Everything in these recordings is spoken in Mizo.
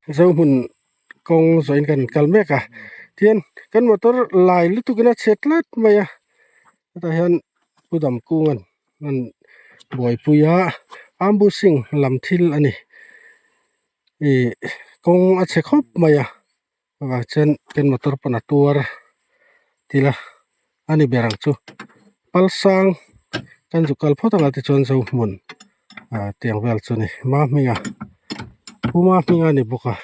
Zohmun kawng zawhin kan kal mek a tihian kan motor lai lutuk in a chhe tlat mai a hetah hian pu Damkunga'n an buaipui a ambushing lam thil a ni ih kawng a chhe khawp mai a. Chuvang chuan kan motor pawn a tuar tila a ni ber ang chu palsang kan zu kal phawt anga tichuan zohmun ah tiang vel chu a ni Mahminga Pu Mahminga a ni bawk a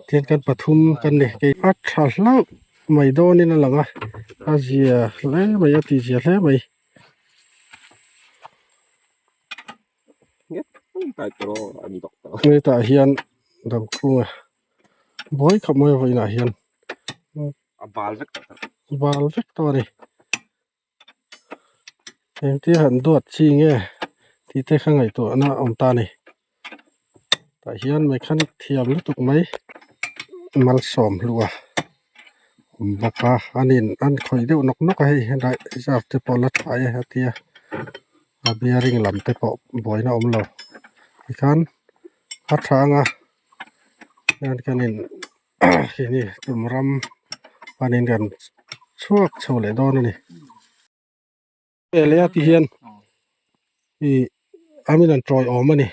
tihian kan pathum kan ni a tha hlauh mai dawnin a lang a a zia hle mai a tihzia hle mai. Hetah hian damchhunga buai khawp mai a vawiinah hian a bal vek tawh bal vek tawh a ni engtia han duat chi nge tih te kha ngaihtuahna a awm ta a ni tah hian mechanic thiam lutuk mai malsawm hlu a awm bawk a anin an khawih deuh nawk nawk a hei helai reserve te pawh la tha e a tia a bearing lam te pawh buaina a awm lo tikhan a tha anga hian kanin keini tum ram panin kan chhuak chho leh dawn a ni. Leh a ti hian ih a min an tawi awm a ni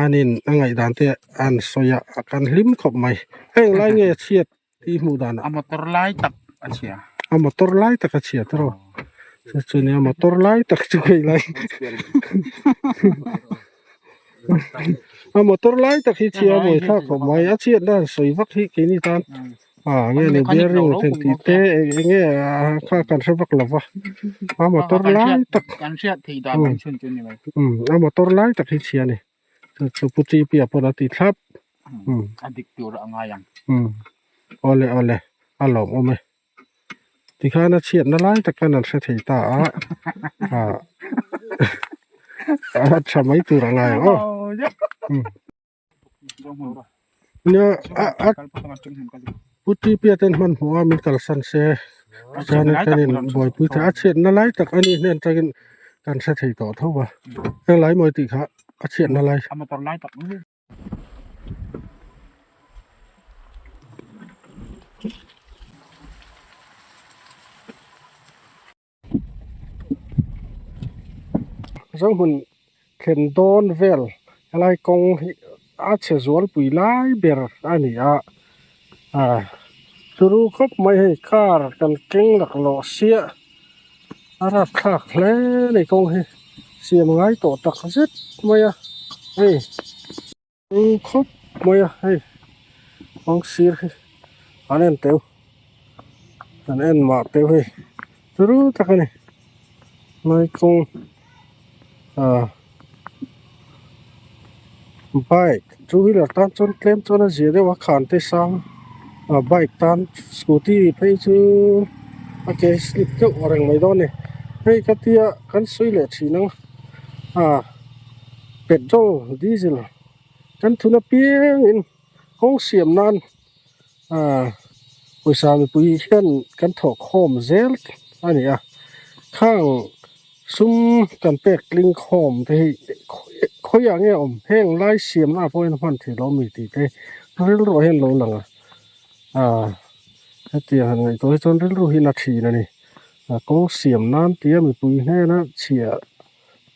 anin a ngaihdan te an sawi a kan hlim khawp mai heng lai nge chhiat tih hmuh danah a motor lai tak a chhia a motor lai tak a chhia tawh chu chu nia motor lai tak chu hei lai a motor lai tak hi chhia a buaithlak khawp mai a chhiat na han sawi vak hi keini tan a nge ni bearing thil tih te eng nge a kha kan hre vak lo va a motor lai tak kan hriat thei dan ang chhun chu ni mai a motor lai tak hi chhia a ni chu chu pu T P a pawn a ti thlap a dik tur a ngai ang awle awle a lawmawm e tikhan a chhiatna lai tak khan an hre thei ta a ah a tha mai tur a ngai ang aw nia a a pu T P a ten hmanhmawh a min kalsan se chuan kan in buaipui thei a chhiatna lai tak a nih hnen atangin kan hre thei tawh tho a helai mawi tih kha a chhiatna lai. Zohmun thlen dawn vel helai kawng hi a chhe zualpui lai ber a ni a ah turu khawp mai hei car kan keng laklawh siah a rapthlak hle a ni kawng hi siam ngai tawh tak zet mai a hei. Eng khawp mai a hei kawng sir hi an en teuh an en mah teuh hei turu tak a ni lai kawng ah bike two wheeler tan chuan tlem chuan a zia deuh a khan te sang ah bike tan scooty phei chu a ke slip deuh reng mai dawn a ni hei ka tia kan sawi leh thin ang ah. Petrol diesel kan thun apiangin kawng siam nan ah pawisa mipui hian kan thawh khawm zel a ni a khang sum kan pek tling khawm te hi khawiah nge awm heng lai siam na ah pawh hian hman theih loh a mi tih te rilru ah hian lo lang a ah hetiang han ngaihtuah hi chuan rilru hi na thin a ni kawng siam nan tia mipui hnena chhiah.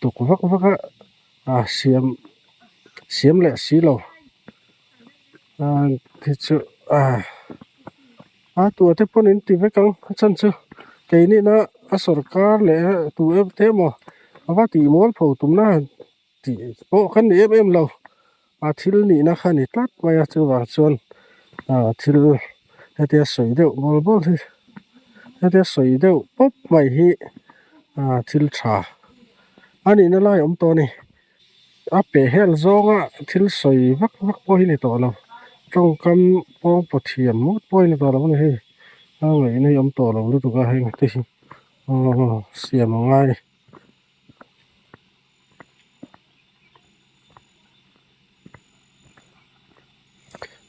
Tuk vak vak a ah siam siam leh si lo ah khi chu ah a tua te pawn in ti vek ang a chhan chu keini na a sawrkar leh tu em te emaw a va tih mual pho tumna tih pawh kan ni em em lo a thil nihna kha a ni tlat mai a chuvang chuan ah thil hetia sawi deuh bawl bawl hi hetia sawi deuh pawp mai hi ah thil tha a nihna lai a awm tawh a ni a peh hel zawnga thil sawi vak vak pawh hi ni tawh lo tawngkam pawng paw thiam ngawt pawh hi ni tawh lo a ni hei a ngaihna hi a awm tawh lo lutuk a heng te hi aw siam a ngai.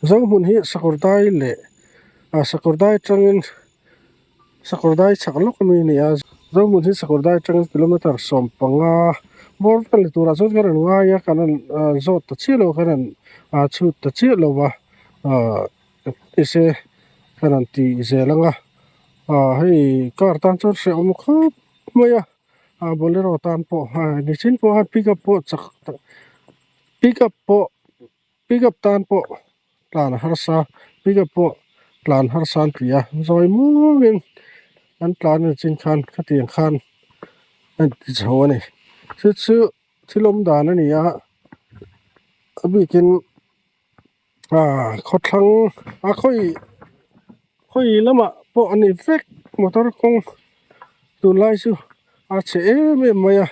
Zohmun hi sakawr dai leh ah sakawr dai atangin sakawr dai chhak lawk ami a ni a Zohmun hi sakawr dai atangin kilometer 15 bawr vel ni turah chuan kan rawn ngai a kan rawn zawt ta chiah lo kan rawn chhut ta chiah lo va. Ahh nise kan han ti zel ang a ahh hei car tan chuan hrehawm khawp mai a ah bolero tan pawh nichin pawh khan pickup pawh chak tak pickup pawh pickup tan pawh tlan a harsa pickup pawh tlan harsa an ti a zawi muangin an tlan a nichin khan khatiang khan a inti chho a ni chu chu thil awm dan a ni a a bikin. Aaa khawthlang a khawi khawi lamah pawh a ni vek motor kawng tunlai chu a chhe em em mai a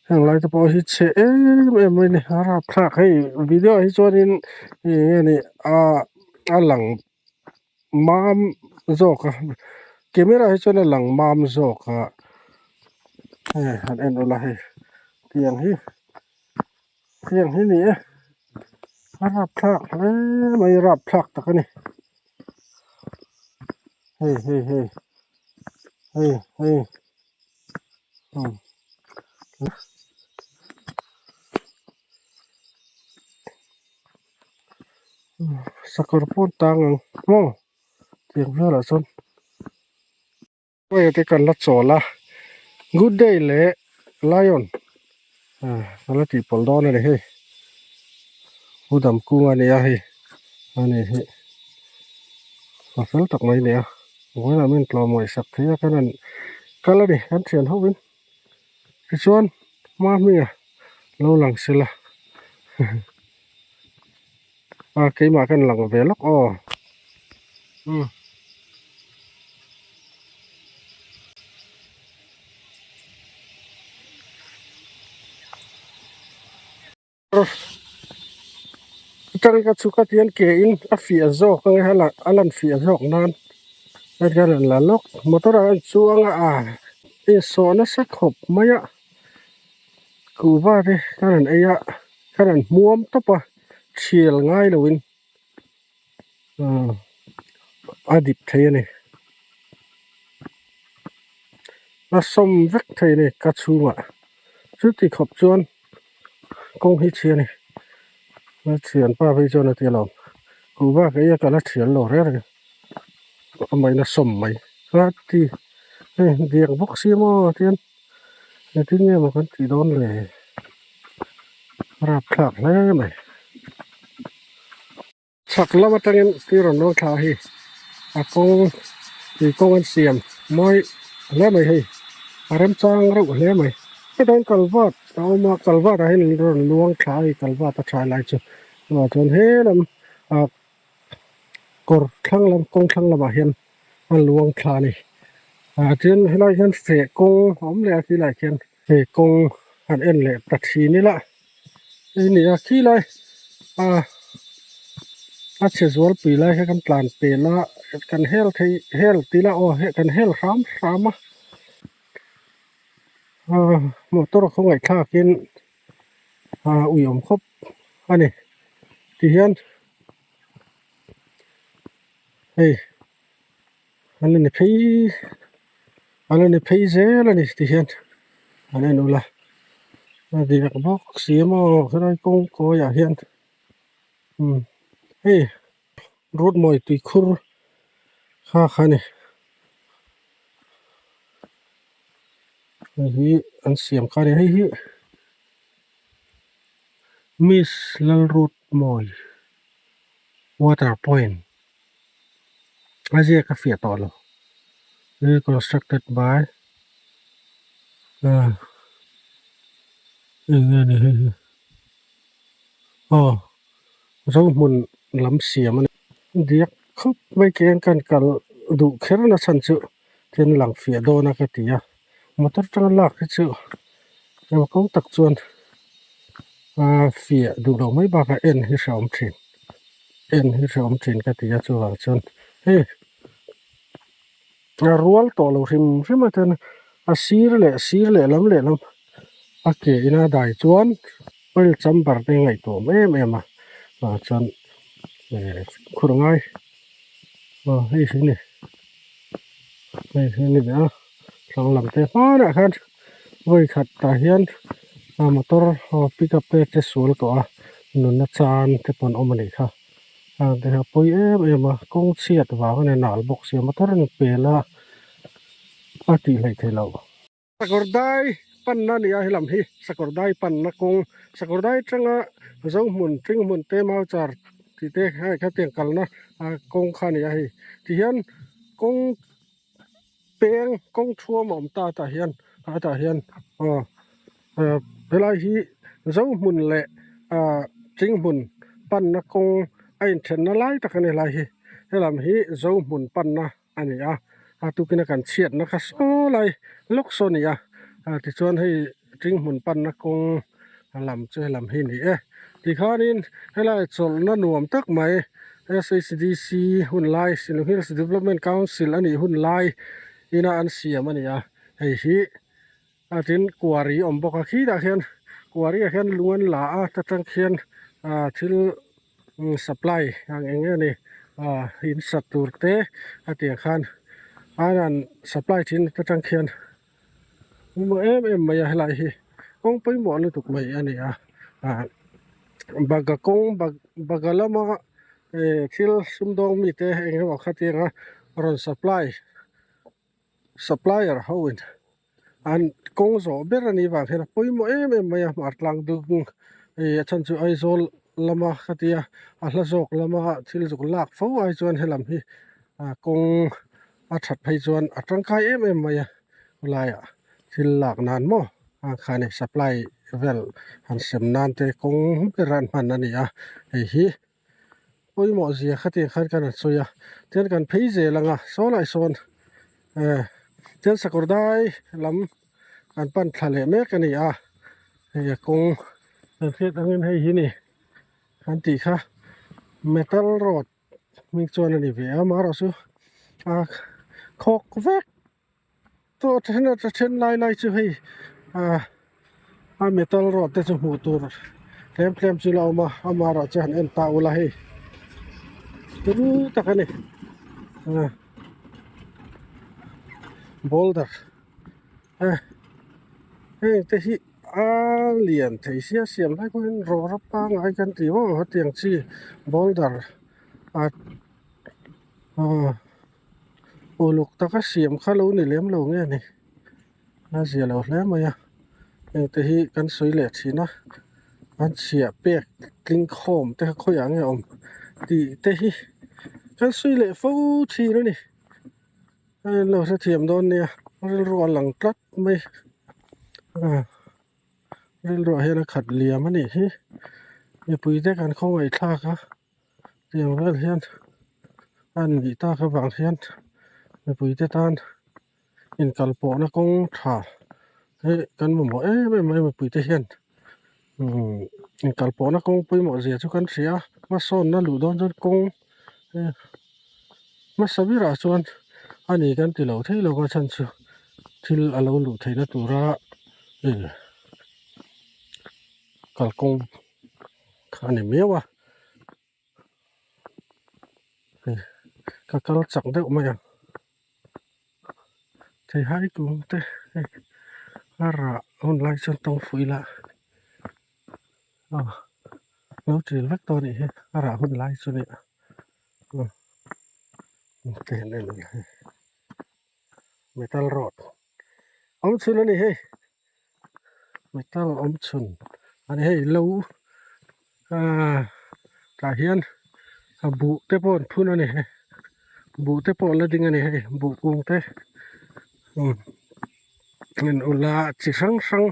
heng lai te pawh hi chhe em em mai a ni a rapthlak hei video ah hi chuanin eng nge ni ah a lang mam zawk a camera ah hi chuan a lang mam zawk a hei han en ula hei tiang hi. Heng hi ni e a rapthlak hle mai rapthlak tak a ni hei hei hei hei hei umm sakawr pawh an tang ang maw tiang velah chuan. Hei te kan la chawl a good day leh lion ah ka la tih pawlh dawn a ni hei pu dam kung a nia hei a ni hi a fel tak mai a ni a vawiinah min tlawm ngaihsak thei a kan han kal a ni kan thian ho in tichuan hma hminga lo lang sela a keimah khan lang ve lawk aw umm. Atang ka chhuk a tihian ke in a fiah zawk ang a a lan fiah zawk nan a hian an la lawk motor ah an chuang a ah insawh nasa khawp mai a kuhva te khan an ei a khan an hmuam tawp a thial ngai lo in a dip thei a ni a sawm vek thei a ni ka chhungah chuti khawp chuan kawng hi chhia a ni a thianpa phei chuan a ti alawm kuhva ka ei a ka la thial lo reng reng amah in a sawm mai a ti hei diak bawk si maw tian engtin nge maw kan tih dawn le rapthlak hle mai. Chhak lam atangin tui rawn rawn thla hi a kawng tui kawng an siam mawi hle mai hei a remchang reuh hle mai hetah hian kalvat a awm a kalvat ah hian rawn luang thla a hei kalvat a tha lai chu chuvang chuan he lam ah kawr thlang lam kawng thlang lamah hian a luang thla a ni ah chuan helai hian feh kawng a awm leh a khilaiah khian hei kawng han en leh ta thin ila hei ni a khilai ah a chhe zual pui lai kha kan tlan pel a kan hel thei hel ti ila aw kan hel hram hram a ah motor khawngaih thlakin ah ui awm khawp a ni tihian hei an la ni phei an la ni phei zel a ni ti hian an en ula a diak bawk si a maw helai kawng kawi ah hian umm hei Roadmawi tuikhur kha kha a ni hei hi an siam kha a ni hei hi Miss Lalroadmawi water point a ziak a fiah tawh lo reconstructed by ah eng nge ni hei hi aw zohmun lam siam a ni diak khawp mai ke an kan kal duh kher na chhan chu thil lang fiah dawn a ka ti a motor atanga lak hi chu eng kawng tak chuan ah fiah duh loh mai bakah en hi hrehawm thin en hi hrehawm thin ka ti a chuvang chuan hei a rual tawh lo hrim hrim a chuan a sir leh sir lehlam lehlam a ke ina dai chuan oil chamber te ngaihtuah awm em em a ah chuan eh fimkhur a ngai aw hei hi ni hei hi ni a thlang lam te hmanah khan vawi khat tah hian a motor pickup te che sual tawh a nunna chan te pawh an awm a nih kha. A pawi em em a kawng chhiat vang a ni nal bawk sia motor an pel a a tih hleih theih loh. Sakawr dai panna a ni a helam hi sakawr dai panna kawng sakawr dai atanga zohmun tringhmun te mauchar tih te hei khatiang kalna kawng kha a ni a hei tihian kawng peng kawng thuam a awm ta tah hian hetah hian aw helai hi zohmun leh ah tringhmun panna kawng a inthenna lai tak a ni helai hi helam hi zohmun panna a ni a a tukina kan chhiatna kha saw lai lawk saw a ni a tichuan hei tringhmun panna kawng lam chu helam hi a ni e tikhanin helai chawlhna nuam tak mai S_H_D_C hun lai Shillong Hills Development Council a nih hun lai ina an siam a ni a hei hi a tin quarry a awm bawk a khitah khian quarry ah khian lung an la a ta tang khian ah thil supply ang eng nge ni ah in sat tur te a tiang khan an han supply thin ta tang khian. Pawimawh em em mai a helai hi kawng pawimawh lutuk mai a ni a ah baga kawng baga lama eh thil sumdawng mite eng emaw khatiang a rawn supply supplier ho in an kawng zawh ber a nih vang hian a pawimawh em em mai a hmar tlang dung eh a chhan chu Aizawl lama khatia a hla zawk lama thil zuk lak fo ai chuan helam hi ah kawng a that phei chuan a tangkai em em mai a khawlaiah thil lak nan maw a khan hei supply vel han sem nan te kawng ber an hman a ni a hei hi pawimawh zia khatiang khan kan han sawi a tian kan phei zel ang a saw lai sawn eh tian sakawr dai lam kan pan thla leh mek a ni a hei a kawng kan hriat angin hei hi ni kan tih kha metal road. Hming chuan a ni ve a amaherawhchu a khawk vek tawh a then a then lai lai chu hei ah a metal rod te chu hmuh tur tlem tlem chu la awm a amaherawhchu han en ta ula hei turu tak a ni ah boulder eh heng te hi. A lian thei sia siam lai pawhin rawra pangngai kan tih maw hetiang chi boulder a aw uluk taka siam kha lo ni lem lo nge ni a zia lo hle mai a hengte hi kan sawi leh thin a an chhiah pek tling khawm te kha khawiah nge awm tih te hi kan sawi leh fo thin a ni a inlo hrethiam dawn nia rilru a lang tlat. Mai ah rilruah hian a khat liam a nih hi mipui te kan khawngaih thlak a tiang vel hian a nih tak avang hian mipui te tan inkal pawhna kawng tha hi kan mamawh em em mai mipui te hian umm inkal pawhna kawng pawimawh zia chu kan hria a hmasawnna luh dawn chuan kawng hmasa berah chuan a ni kan ti lo thei lo a chhan chu thil a lo luh theihna tura ih kalkawng kha a ni miau a hei ka kal chak deuh mai ang theihai kung te hei a rah hun lai chuan tawng fuh ila aw lo ṭil vek tawh a nih hi a rah hun lai chu nia metal rod awm chhun a ni hei metal awm chhun a ni hei lo ahh tah hian a buh te pawh an phun a ni hei buh te pawh an la ding a ni hei buh kung te umm en ula chi hrang hrang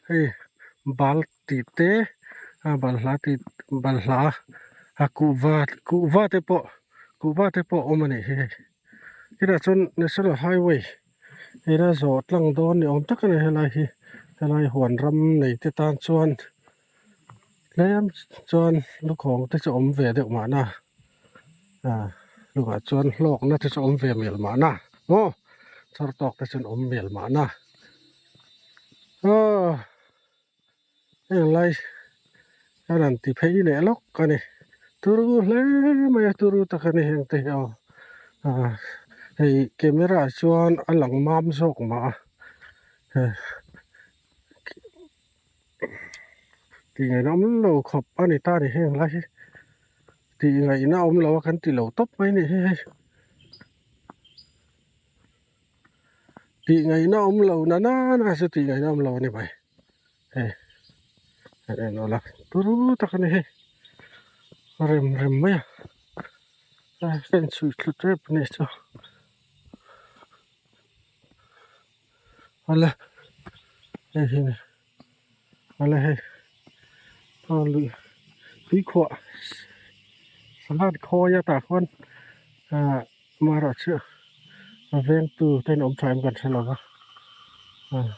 hei bal tih te a balhla tih balhla a kuhva kuhva te pawh kuhva te pawh a awm a nih hi hei hetah chuan national highway ila zawh tlang dawn ni awm tak a ni helai hi helai huan ram nei te tan chuan tlem chuan lukhawng te chu awm ve deuh mahna ah lukah chuan hlawkna te chu awm ve mial mahna maw chawr tawk te chuan awm mial mahna aw. Heng lai a rawn ti phei leh lawk a ni turu hle mai a turu tak a ni heng te hi aw ah hei camera ah chuan a lang mam zawk mah a hei tih ngaihna awm lo khawp a ni ta a ni heng lai hi. Tih ngaihna awm lo a kan ti lo tawp mai ni hi hei. Tih ngaihna awm lo na na chu tih ngaihna awm lo a ni mai. Hei han en ula turu tak a ni hei a rem rem mai a a inchhui thlu tep a nih chu awle hei hi ni awle hei aw lui tuikhuah sangha khawi a tah khuan ah amaherawhchu a vengtu te an awm tha em kan hre lo va ah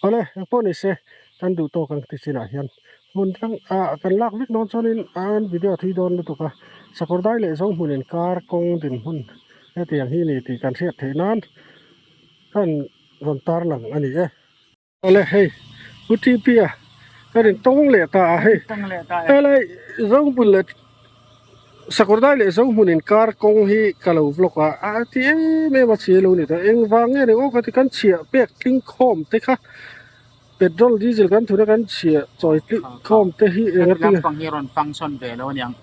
awle engpawh ni se kan duh tawk ang ti chinah hian hmun hrang ah kan lak vek dawn chuanin an video a thui dawn lutuk a sakawr dai leh zawng hmun inkar kawng dinhmun hetiang hi a ni tih kan hriat theih nan kan rawn tarlang a ni e. Awle hei Pu TP a ka rin tawng leh ta a hei helai Zohmun leh Sakawrdai leh Zohmun inkar kawng hi ka lo vlog a a ti em em a chhi lo ni ta engvang nge ni aw ka ti kan chhiah pek tling khawm te kha petrol diesel kan thuna kan chhiah chawi tling khawm te hi eng a ti lampang hi rawn function ve lo aniang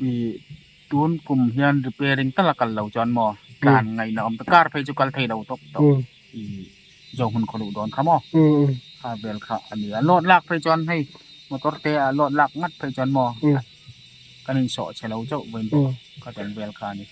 i tun kum hian repairing tal a kal lo chuan maw tlan ngaihna awm ta car phei chu kal thei lo tawp tawp. I zawng hun khaw luh dawn kha maw? Kha vel kha a ni a. Load lak phei chuan hei motor te a load lak ngat phei chuan maw kan insawh chhe lo chauh vawiin pawh kha teng vel kha a ni.